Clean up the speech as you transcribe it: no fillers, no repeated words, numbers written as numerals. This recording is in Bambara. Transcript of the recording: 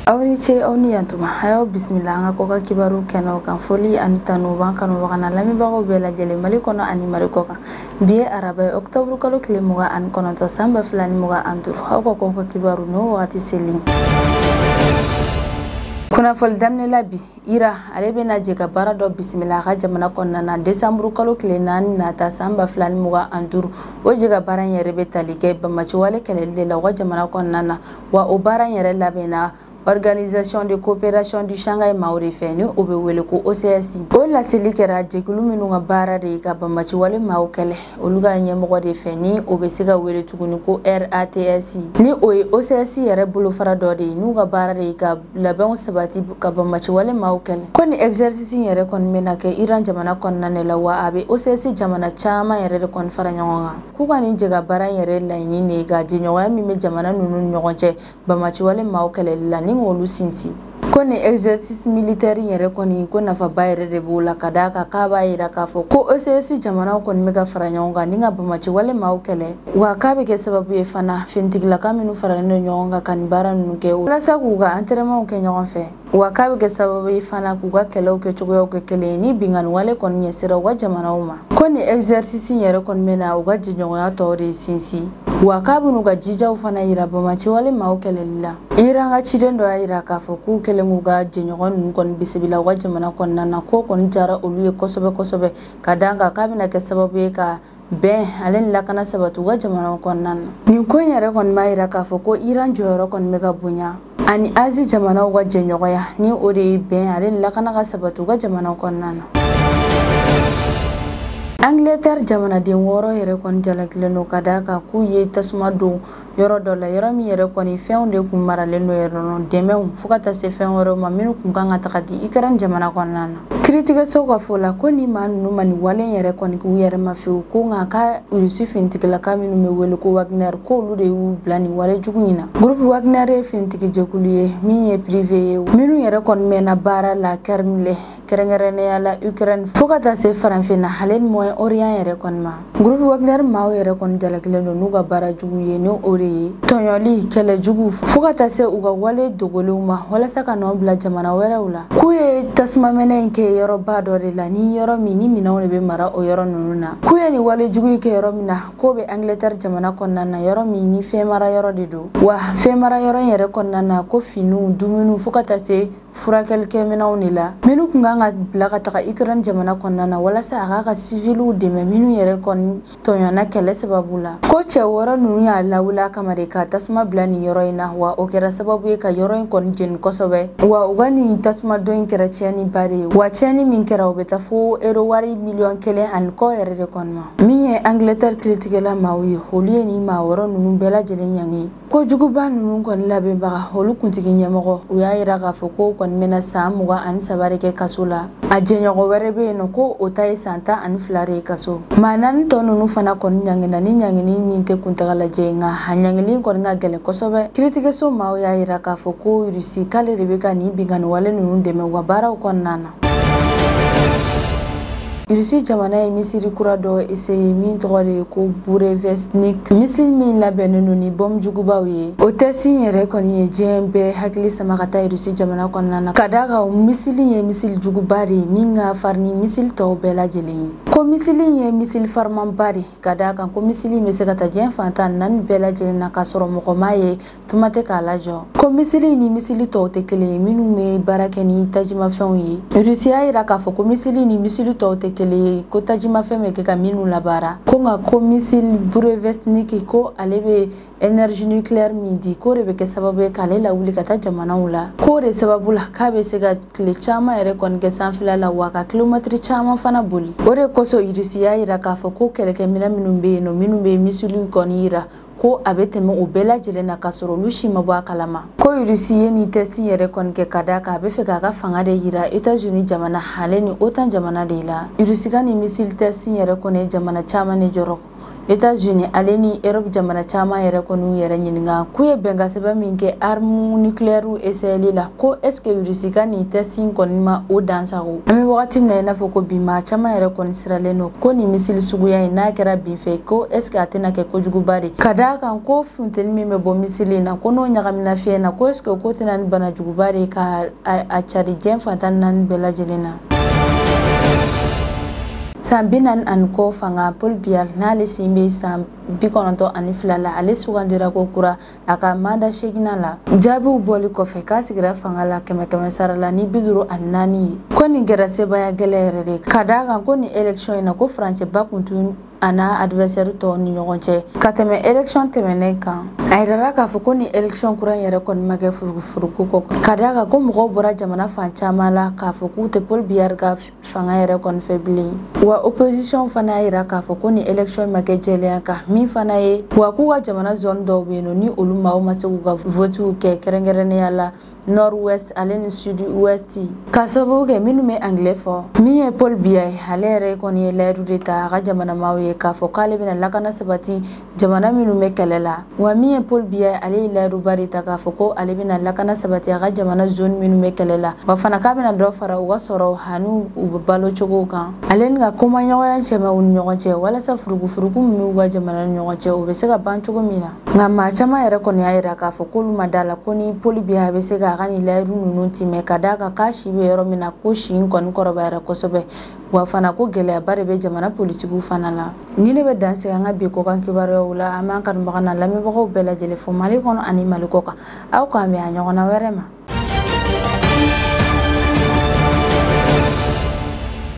Aw ni ce aw ni yantuma a y'aw bisimila an ka kɔkan kibaru kɛnɛw kan. Foli ani tanu b'an kanubaga n'a lamɛnbagaw bɛɛ lajɛlen Mali kɔnɔ ani Mali kɔ kan. Bi ye araba ye, octobre kalo tile 29 san 2025. Aw ka kɔkan kibaru n'o wagati seli. Kunnafoni daminɛ la bi, Iran ale bɛna jɛ ka baara dɔ bisimila a ka jamana kɔnɔna na décembre kalo tile 4 nata san 2025. O jɛ ka baara in yɛrɛ bɛ tali kɛ banbaanciwale kɛlɛli de la u ka jamana kɔnɔna na, wa o baara in yɛrɛ labɛnna Organisation de coopération du Shanghai maaw de fɛ ni o bɛ wele ko OCS. O laseli kɛra jɛkulu minnu ka baara de ye ka banbaanciwale maaw kɛlɛ olu ka ɲɛmɔgɔ de fɛ ni o bɛ se ka wele tuguni ko RATS, ni o ye OCS yɛrɛ bolofara dɔ de ye n'u ka baara de ye ka labɛnw sabati ka banbaanciwale maaw kɛlɛ. Ko ni exercice in yɛrɛ kɔni bɛna kɛ Iran jamana kɔnɔna de la, wa a bɛ OCS jamana caman yɛrɛ de kɔni fara ɲɔgɔn kan. K'u ka nin jɛ ka baara in yɛrɛ laɲini de ye ka jɛɲɔgɔnya min bɛ jamana ninnu ni ɲɔgɔn cɛ banbaanciwale maaw kɛlɛli la ni k'olu sinsin. Ko ni exercice militaire yɛrɛ kɔni ko nafaba yɛrɛ de b'o la, ka d'a kan k'a b'a yira k'a fɔ ko OCS jamanaw kɔni bɛ ka fara ɲɔgɔn kan ni ka banbaanciwale maaw kɛlɛ, wa k'a bɛ kɛ sababu ye fana finitigilaka minnu faralen don ɲɔgɔn kan ka nin baara ninnu kɛ walasa k'u ka entraînement kɛ ɲɔgɔn fɛ, wa k'a bɛ kɛ sababu ye fana k'u ka kɛlɛw kɛ cogoyaw kɛ kelen ye ni binkanni wale kɔni ɲɛsira u ka jamanaw ma. Ko ni exercice yɛrɛ kɔni bɛ na u ka jɛɲɔgɔnya tɔw de sinsin, wa k'a bɛn'u ka jijaw fana yira banbaanciwale maaw kɛlɛli la. Iran ka ciden dɔ y'a yira k'a fɔ k'u kɛlen k'u ka jɛɲɔgɔn ninnu kɔni bisimila u ka jamana kɔnɔna na, k'o kɔni diyara olu ye kosɛbɛ kosɛbɛ, ka d'a kan k'a bɛna kɛ sababu ye ka bɛn ale ni lakana sabati u ka jamana kɔnɔna na. Nin ko in yɛrɛ kɔni b'a yira k'a fɔ ko Iran jɔyɔrɔ kɔni bɛ ka bonya ani Asie jamanaw ka jɛɲɔgɔnya ni o de ye bɛn ale ni lakana ka sabati u ka jamana kɔnɔna na. Angleterre jamanaden 6 yɛrɛ kɔni jalakilen don ka d'a kan k'u ye tasuma don yɔrɔ dɔ la, yɔrɔ min yɛrɛ kɔni fɛnw de kun maralen don yɛrɛ nɔ, dɛmɛw fo ka taa se fɛn wɛrɛw ma minnu kun kan ka taga di Ukraine jamana kɔnɔna na. Kiiritigɛsow ka fɔ la ko ni maa ninnu ma nin wale yɛrɛ kɔni k'u yɛrɛ ma fiyewu, ko nka ka Rusi finitigilaka minnu bɛ wele ko Wagner k'olu de y'u bila nin wale jugu in na. Groupe Wagner ye finitigi jɛkulu ye min ye privé ye, minnu yɛrɛ kɔni mɛnna baara la Kremlin kɛrɛnkɛrɛnnenya la Ukraine fo ka taa se Farafinna ale ni Moyen-Orient yɛrɛ kɔni ma. Groupe Wagner maaw yɛrɛ kɔni jalakilen don n'u ka baara jugu ye ni o de ye tɔɲɔli, kɛlɛ jugu fo ka taa se u ka wale dogolenw ma walasa ka nɔ bila jamana wɛrɛw la. K'u ye tasumamɛnɛ in kɛ yɔrɔba dɔ de la ni yɔrɔ min ni minɛnw de bɛ mara o yɔrɔ ninnu na. K'u ye nin wale jugu in kɛ yɔrɔ min na k'o bɛ Angleterre jamana kɔnɔna na, yɔrɔ min ni fɛn mara yɔrɔ de don, wa fɛn mara yɔrɔ in yɛrɛ kɔnɔna na ko finiw, dumuniw fo ka taa se furakɛlikɛminɛnw de la minnu kun kan ka bila ka taga Ukraine jamana kɔnɔna na walasa a k'a ka civiliw dɛmɛ minnu yɛrɛ kɔni tɔɲɔna kɛlɛ sababu la. Ko cɛ 6 ninnu y'a lawuli a kama de ka tasuma bila nin yɔrɔ in na, wa o kɛra sababu ye ka yɔrɔ in kɔni jeni kosɛbɛ, wa u ka nin tasuma don in kɛra tiɲɛniba de ye, wa tiɲɛni min kɛra o bɛ taa fo euro wari miliyɔn 1 ani kɔ yɛrɛ de kɔni ma. Min ye Angleterre kiiritigɛla maaw ye, olu ye nin maa 6 ninnu bɛɛ lajɛlen ɲangi. Kojuguba ninnu kɔni labɛnbaga olu kuntigi ɲɛmɔgɔ, u y'a yira k'a fɔ ko kɔni bɛna san 23 de kɛ kaso la. A jɛɲɔgɔn wɛrɛ bɛ yen nɔ ko o ta ye san 12 de ye kaso. Maa 4 tɔ ninnu fana kɔni ɲangina ni ɲangini min tɛ kuntagalajɛ ye, nka a ɲangili kɔni ka gɛlɛn kosɛbɛ. Kiiritigɛso maaw y'a yira k'a fɔ ko Rusi k'ale de bɛ ka nin binkanni wale ninnu dɛmɛ u ka baaraw kɔnɔna na. Rusi jamana ye misiri kura dɔ essayer min tɔgɔ de ye ko Burevestnik, misiri min labɛnnen don ni bɔm jugubaw ye. O test in yɛrɛ kɔni ye diɲɛ bɛɛ hakili sama ka taa Rusi jamana kɔnɔna na, ka d'a kan misiri ye misiri juguba de ye min ka farin ni misiri tɔw bɛɛ lajɛlen ye. Ko misiri ye misiri farimanba de ye, ka d'a kan ko misiri bɛ se ka taa diɲɛ fan 14 bɛɛ lajɛlen na k'a sɔrɔ mɔgɔ m'a ye tuma tɛ k'a lajɔ. Ko misiri ni misiri tɔw tɛ kelen ye minnu bɛ baara kɛ ni tajimafɛnw ye. Rusi y'a yira k'a fɔ ko misiri ni misiri tɔw tɛ kelen ye, ko tajimafɛn bɛ kɛ ka minnu labaara. Ko nka ko misiri Burevestnik ko ale bɛ énergie nucléaire min di, k'o de bɛ kɛ sababu ye k'ale lawuli ka taa jamanaw la. K'o de sababu la k'a bɛ se ka tile caman yɛrɛ kɔni kɛ sanfɛla la, wa ka kilomɛtiri caman fana boli. O de kosɔn Rusi y'a yira k'a fɔ ko kɛlɛkɛminɛn minnu bɛ yen nɔ minnu bɛ misiriw kɔni yira ko a bɛ tɛmɛ o bɛɛ lajɛlen na k'a sɔrɔ olu si ma bɔ a kalama. Ko Rusi ye nin test yɛrɛ kɔni kɛ ka d'a kan a bɛ fɛ k'a ka fanga de yira États-Unis jamana ale ni OTAN jamana de la. Rusi ka nin misiri test yɛrɛ kɔni ye jamana caman de jɔrɔ, États-Unis ale ni Europe jamana caman yɛrɛ kɔni yɛrɛ ɲininka k'u ye bɛnkan sɛbɛn min kɛ arme nucléaire essayeli la, ko est ce que Russie ka nin test in kɔni ma o dan sago. An bɛ wagati min na i n'a fɔ ko bi, maa caman yɛrɛ kɔni siralen don ko nin missile suguya in n'a kɛra bin fɛ, ko est ce que a tɛna kɛ kojuguba de, ka d'a kan ko funteni min bɛ bɔ missile in na, ko n'o ɲagamina fiɲɛ na, ko est ce que ko tɛna ni banajuguba de ka a cari diɲɛ fan 14 bɛɛ lajɛlen na. San 40 ni kɔ fanga, Paul Biya, n'ale sen bɛ san 92 la, ale sugandira ko kura a ka mandat seginna la. Jaabiw bɔli kɔfɛ k'a sigira fanga la kɛmɛ kɛmɛ sara la ni 54 ye, ko nin kɛra sebaaya gɛlɛn yɛrɛ de, ka d'a kan ko nin élection in na, ko furancɛba kun tun a n'a adversaire tɔw ni ɲɔgɔn cɛ ka tɛmɛ élection tɛmɛnen kan. A yirala k'a fɔ ko ni élection kura in yɛrɛ kɔni ma kɛ furukufuruku kɔ, ka d'a kan ko mɔgɔw bɔra jamana fan caman la k'a fɔ k'u tɛ Paul Biya ka fanga yɛrɛ kɔni fɛ bilen. Wa opposition fana y'a yira k'a fɔ ko ni élection ma kɛ jɛlenya kan min fana ye, wa k'u ka jamana zone dɔw bɛ yen nɔ, ni olu maaw ma se k'u ka votew kɛ, kɛrɛnkɛrɛnnenya la nord ouest ale ni sud ouest, ka sababu kɛ minnu bɛ anglais fɔ. Min ye Paul Biya ye, ale yɛrɛ kɔni ye layidu de ta a ka jamana maaw ye k'a fɔ k'ale bɛna lakana sabati jamana minnu bɛ kɛlɛ la. Wa min ye Paul Biya ye, ale ye layiduba de ta k'a fɔ ko ale bɛna lakana sabati a ka jamana zone minnu bɛ kɛlɛ la, wa fana k'a bɛna dɔ fara u ka sɔrɔ ani u balo cogow kan, ale ni ka komaɲɔgɔnya cɛmɛ u ni ɲɔgɔn cɛ, walasa furukufuruku min b'u ka jamana ni ɲɔgɔn cɛ, o bɛ se ka ban cogo min na. Nka maa caman yɛrɛ kɔni y'a yira k'a fɔ k'olu ma da la ko ni Paul Biya bɛ se k'a ka nin layidu ninnu timɛ, ka d'a kan k'a si bɛ yɔrɔ min na, ko si in kɔni kɔrɔbayara kosɛbɛ, wa fana ko gɛlɛyaba de bɛ jamana politigiw fana la. Ni ne bɛ dan sigi an ka bi kɔkan kibaruyaw la. An b'an kanubaga n'a lamɛnbagaw bɛɛ lajɛlen fo Mali kɔnɔ ani Mali kɔ kan. Aw k'an bɛn a ɲɔgɔnna wɛrɛ ma.